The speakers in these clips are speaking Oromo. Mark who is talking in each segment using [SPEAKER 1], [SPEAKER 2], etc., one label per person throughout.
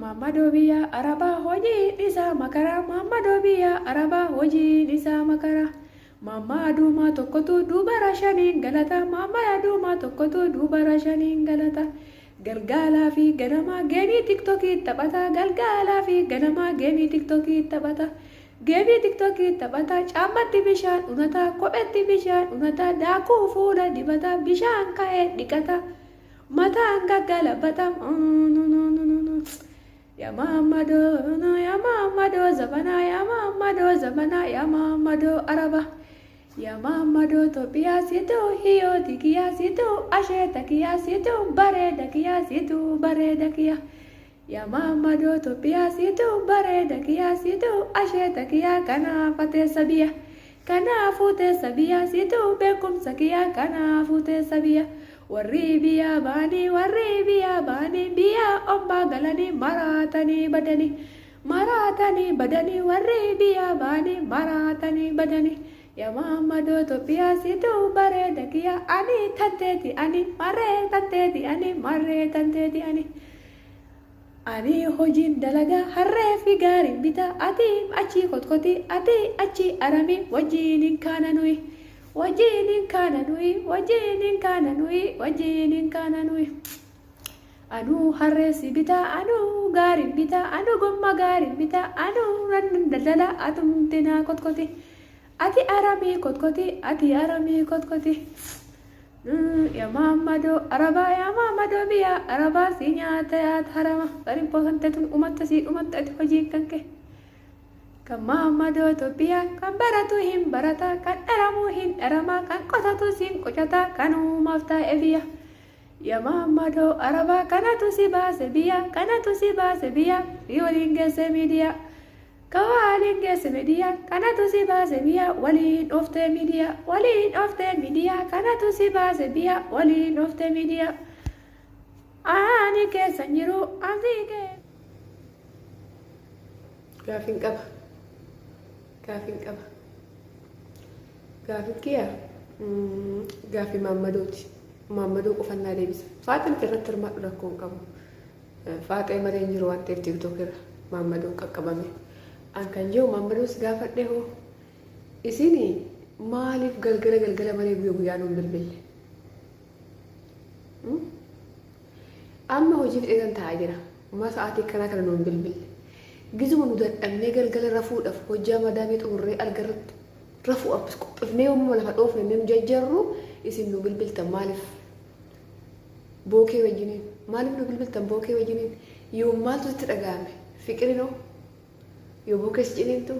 [SPEAKER 1] Maammadoo biyya Arabaa hojiin isaa makaraa. Maammadoo biyya Arabaa hojiin isaa makaraa. Maammaa duumaa tokkotu dubara shaniin galata. Maammaa duumaa tokkotu dubara shaniin galata. Galgaalaa fi ganamaa geemii tiktokii taphata. Galgaalaa fi ganamaa geemii tiktokii taphata. Geemii tiktokii taphata. Caammatti bishaan unata. Kophetti bishaan unata. Daakuu fuula dibata. Bishaan ka'ee dhiqata. Mataan gaggalabata. Yaa Maammadoo, yaa Maammadoo zabanaa, yaa Maammadoo zabanaa, yaa Maammadoo Araba. Yaa Maammadoo Itoophiyaa situ hiyooti kiyyaa situ asheeta kiyyaa situ bareeda kiyyaa situ bareeda kiyya. Yaa Maammadoo Itoophiyaa situ bareeda kiyyaa situ asheeta kiyyaa kanaaf ateessa biyya. Kanaafuu teessa biyya situ beekumsa kiyya kanaafuu teessa biyya. Warri biyya baanii warri biyya baanii biyya ombaa galanii maraatanii badanii. Maraatanii badanii warri biyya baanii maraatanii badanii. Yaa Maammadoo Itoophiyaa situ bareeda kiyya ani tanteeti ani marree tanteeti ani marree tanteeti ani. Ani hojiin dalagaa harree fi gaariin bita ati achii kotkoti ati achii arami wajjiin hin kaana nuyi. Wajjiin hin kaana nuyi wajjiin hin kaana nuyi wajjiin hin kaana nuyi. Anuu harree si bita anuu gaariin bita anuu gomma gaariin bita anuu rannan daldala atumti naa kotkoti. Ati aramii kotkoti ati aramii kotkoti. Yaa Maammadoo Arabaa yaa Maammadoo biyya Arabaa si nyaata yaata harama saribboo kan ta'e tun umatta si dhumatta ati hojiin kan kee. Kan Maammadoo Itoophiyaa kan baratu hin barata kan dharamuu hin dharama kan qotatu siin qocata kan uumaaf taa'e biyya. Yaa Maammadoo Arabaa kanatu si baase biyya kanatu si baase biyya si waliin geesse miidiyaa. Ka waliin geesse miidiyaa kanatu si baase biyya waliin dhooftee miidiyaa waliin dhooftee miidiyaa kanatu si baase biyya waliin dhooftee miidiyaa. Ani keessan jiru ani kee.
[SPEAKER 2] Gaafiin qaba. Gaafiin qaba. Gaafin kiyya gaafii Maammadooti. Maammadoo qofan naa deebisa. Faaxeen irratti hirmaadhu rakkoo hin qabu. Faaxee malee hin jiru waan ta'eef TikTok irra Maammadoon qaqqabame. An kan jiru Maammadoos gaafadhe hoo isin maaliif galgala galgala malee guyya guyyaa nuun bilbille? Amma hojii fixeetan taa'aa jira. Amma sa'aatii akkanaa kana nuun bilbille. Gizuma nu dadhabnee galgala rafuudhaaf hojjaa madaamii xumurree algarratti rafuudhaaf qophifnee yommuu lafa dhoofne nu jajjarru isin nu bilbiltan maaliif? Bookee wajjiniin maaliif nu bilbiltan bookee wajjiniin yoo maaltu sitti dhaga'ame fiqirinoo yoo bookee si ciniintu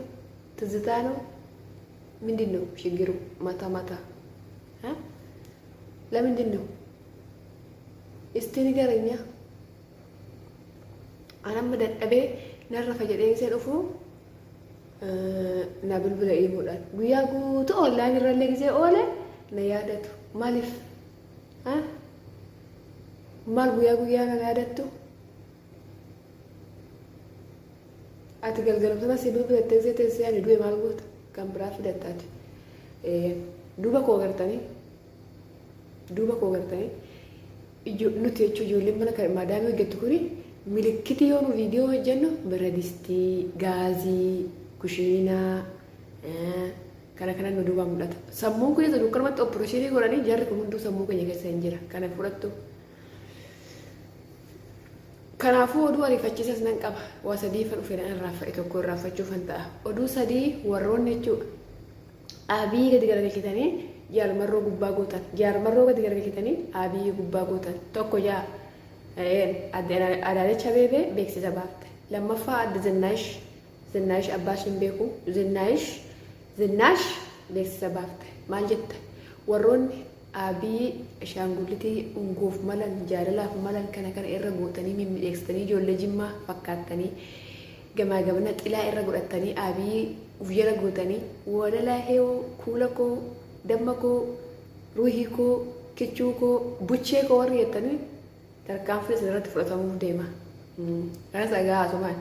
[SPEAKER 2] tizitaanoo ምንድን ነው ችግሩ? ማታ ማታ ለምንድን ነው እስቲ ንገረኛ። An amma dadhabee nan rafa jedhee isa dhufu na bilbila dhiibuudhaan guyyaa guutuu online irrallee gisee oole na yaadatu maaliif maal guyyaa guyyaa na yaadattu ati galgalumsa sana si bilbilattee gisee teessee ani du'e maal goota kan biraa fidatta ati duuba koo gartanii duuba koo gartanii nuti jechuun ijoolleen mana maadaamii hojjettu kuni milikkitii yoo nu viidiyoo hojjennu biradistii gaazii kushiinaa kana kana nu duubaan mul'ata. Sammuun kun isa dukkanumatti opereeshinii godhanii jarri kun hunduu sammuu keenya keessa hin jira. Kana fudhattu. Kanaafuu oduu ariifachiisas nan qaba. Waa sadii fan dhufe nan irraanfadhe tokko irraanfachuufan ta'a. Oduu sadii warroonni jechuudha. Abii gadi garagalchitanii jaalmarroo gubbaa gootan. Jaalmarroo gadi garagalchitanii abii gubbaa gootan. Tokko jaa adde Adaanech Abeebee beeksisa baafte. Lammaffaa adde Zinnaash Zinnaash abbaa ishiin beeku Zinnaash Zinnaash beeksisa baafte. Maal jette? Warroonni Abiy ashaangullitii ungoof malan jaalalaaf malan kana kana irra gootanii mimmiidheegsitanii ijoollee Jimmaa fakkaattanii gamaa gamana xilaa irra godhattanii Abiy uf jala gootanii walalaa heewoo kuula koo damma koo ruuhii koo kichuu koo buchee koo warri jettanii tarkaanfii isin irratti fudhatamuuf deema. Kanas dhagaa haasumaan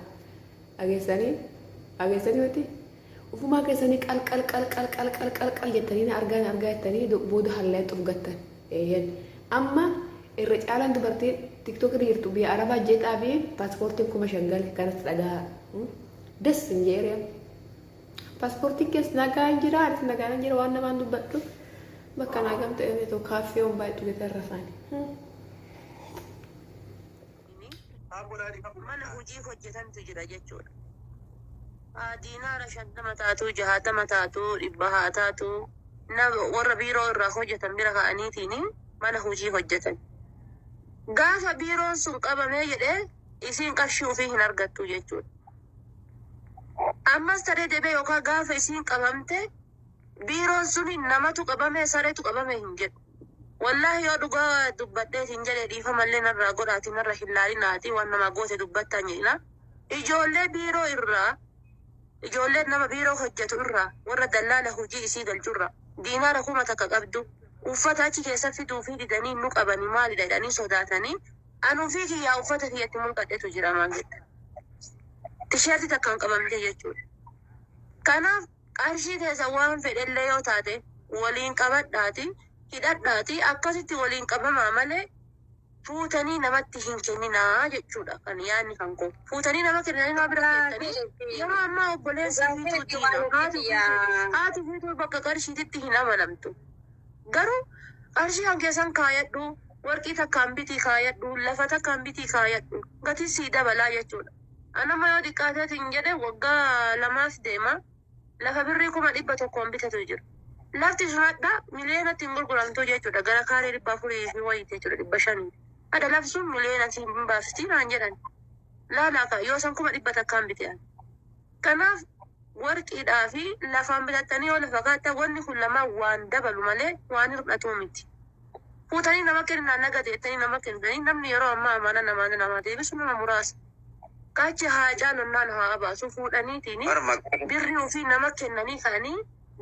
[SPEAKER 2] dhageessanii dhageessanii miti Ufumaa keessanii qal qal qal qal qal qal qal qal jettanii na argaa na argaa jettanii booda hallayatti of gattan. Eeyyan. Amma irra caalaan dubartiin TikTok irra jirtu biyya Arabaa jeexaa fi paaspoortiin 5,000 gale kanas dhagaa. Das hin jeeree. Paaspoortiin keessa nagaan jira, anis nagaan jira waan namaan dubbadhu. Bakka naa gamta inni tokko kaaffee on baay'atu gata irra faani.
[SPEAKER 3] Mana hojii hojjetantu jira jechuudha. Haa diinaara 50 taatu, 60 taatu, 100 haa taatu, warra biiroo irraa hojjetan bira ka'aniitiin mana hojii hojjetan. Gaafa biiroon sun qabamee jedhee isiin qarshii ofii hin argattu jechuudha. Ammas taree deebee yookaan gaafa isiin qabamte biiroon sun namatu qabame sareetu qabame hin jedhu. Wallaahi yoo dhugaa dubbadhee hin jedhe dhiifamallee narraa godhaati narra hin laalinaati waan namaa goote dubbattaan jedhina. Ijoollee biiroo irraa ijoollee nama biiroo hojjetu irraa warra dallaala hojii isii galchurra diinaara 1000 qabdu uffata achi keessa fiduu fi didanii nu qabanii maalidha jedhanii sodaatanii anuu fi kiyyaa uffata kiyyatti mulqadhetu jira maal jetta. Tisheerti takkaan qabamte jechuudha. Kanaaf qarshii keessa waan fedhellee yoo taate waliin qabadhaati hidhadhaati akkasitti waliin qabamaa malee fuutanii namatti hin kenninaa jechuudha kan yaadni kan koo. Fuutanii nama kennanii nama bira keessanii yeroo ammaa obboleessi fiituu diina haati fiituu bakka qarshiititti hin amanamtu. Garuu qarshii kan keessan kaayadhu warqii takkaan bitii kaayadhu lafa takkaan bitii kaayadhu gatii sii dabalaa jechuudha. Anama yoo xiqqaateetiin jedhe waggaa lamaaf deema lafa birrii 100,000 bitatu jira. Lafti sun hadha miliyoonatti hin gurguramtu jechuudha. Gara kaaree 400 fi wayiiti jechuudha 500. Hadha lafti sun miliyoonatti hin baafti naan jedhan. Laalaa ka yoo san 100,000 bite. Kanaaf warqiidhaa fi lafaan bitattanii yoo lafa kaattan wanni kun lamaan waan dabalu malee waan hir'atuu miti. Fuutanii nama kennaa naga jettanii nama kennanii namni yeroo ammaa amana namaa namaa deebisu nama muraasa. Qaachi haa caalonnaan haa abaasu fuudhaniitiin birrii ofii nama kennanii ka'anii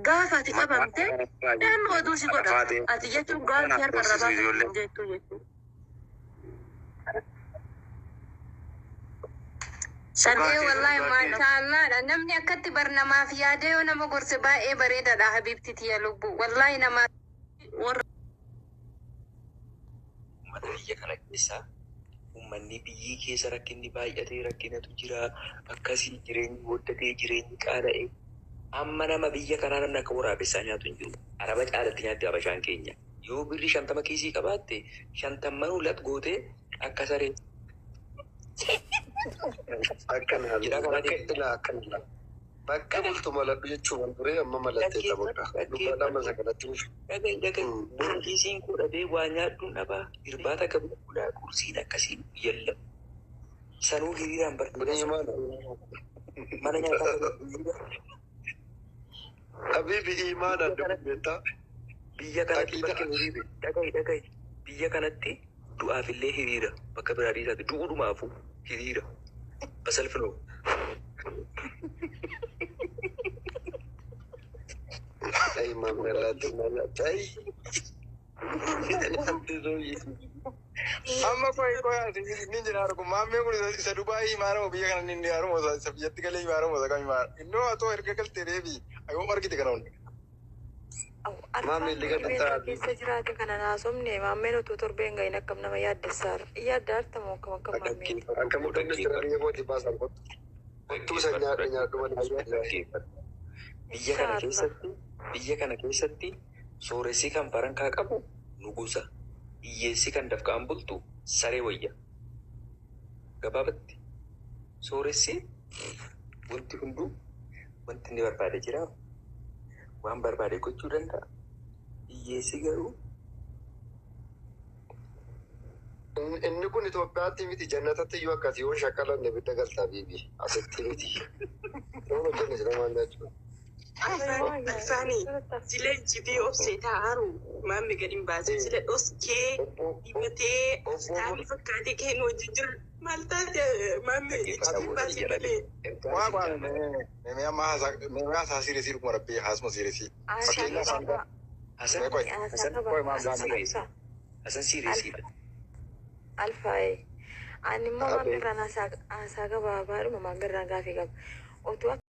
[SPEAKER 3] gaafa ati qabamte eenyu oduu si godha. Ati jechuun gaafa harka irraa baafatu jettu jechuudha.
[SPEAKER 4] Ee wallahi maashaallaadha. Namni akkatti bar namaaf yaadee yoo nama gorse baay'ee bareedaadha habiibti tiyya lubbu. Wallahi namaaf
[SPEAKER 3] warra
[SPEAKER 5] Uummata biyya kana keessa uummanni biyyi keessa rakkinni baay'atee rakkinatu jira. Akkasii jireenyi booddatee jireenyi qaala'ee. Amma nama biyya kanaa namni akka waraabessaa nyaatu hin jiru. Araba caalatti nyaatti habashaan keenya. Yoo birrii 50 kiisii qabaatte shantammanuu lat gootee akka saree.
[SPEAKER 6] Akkana bakka akkana bakka bultu maladhu jechuun duree amma malattee taphodha. Dubbaa lama sagalatti dhufu.
[SPEAKER 5] Dhagahi dhagahi kiisiin koo dhabee waa nyaadhuun dhabaa irbaata qabu bulaa qursiin akkasiin yalla. Sanuu hiriiraan
[SPEAKER 6] Bunni maal?
[SPEAKER 5] Mana nyaataa.
[SPEAKER 6] Habibi imaana beektaa?
[SPEAKER 5] Biyya kanatti bakka hiriire dhagahi dhagahi biyya kanatti du'aaf illee hiriira bakka biraa dhiisaati du'uudhumaafuu hiriira basalfinoo.
[SPEAKER 6] Ay maamilatti ay.
[SPEAKER 7] Amma koyi koyi ati ni jira argu maammee kun isa Dubaayii imaara moo biyya kana inni haaru moo isa biyyatti galee imaara moo isa kam imaara innoo atoo erga galtee deebi ayoom argite kana hunda.
[SPEAKER 6] Maamilli gadi ta'a.
[SPEAKER 8] Keessa jiraate kana naasomne maammeen utuu torbee hin gahin akkam nama yaaddessaara. Yaadda artamoo akkam akkam maammeen.
[SPEAKER 6] Akka mudannoo jira biyya kooti baasan kottu. Kottuu isa nyaadhu nyaadhu malee.
[SPEAKER 5] Biyya kana keessatti sooressi kan farankaa qabu nugusa. Hiyyeessi kan dafqaan bultu saree wayya. Gabaabatti sooressi wanti hunduu wanti inni barbaade jira. Waan barbaade gochuu danda'a. Hiyyeessi garuu
[SPEAKER 6] Inni kun Itoophiyaatti miti jannatatti iyyuu akkasii yoo shakkalanne bidda galtaa biibi asitti miti. Yoo hojjenne jira maal jechuudha.
[SPEAKER 9] Alfaani sila jibee obsee taa'aaru maammi gadi hin baasin sila dhoskee dibatee taa'anii fakkaatee kennu wajjin jiru maal taate maammi jibee baasin malee.
[SPEAKER 7] Waa waa mee amma haasaa mee haasaa siiresii dhuguma rabbii haasuma siiresii. Fakkeenyaaf hanga
[SPEAKER 5] Hasan
[SPEAKER 7] mee qoy
[SPEAKER 5] Hasan
[SPEAKER 7] qoy maal gaafate.
[SPEAKER 5] Hasan siiresiidha.
[SPEAKER 8] Alfaa'ee. Ani immoo maammi irraan haasaa gabaabaadhuma maammi irraan gaafii qaba. Utuu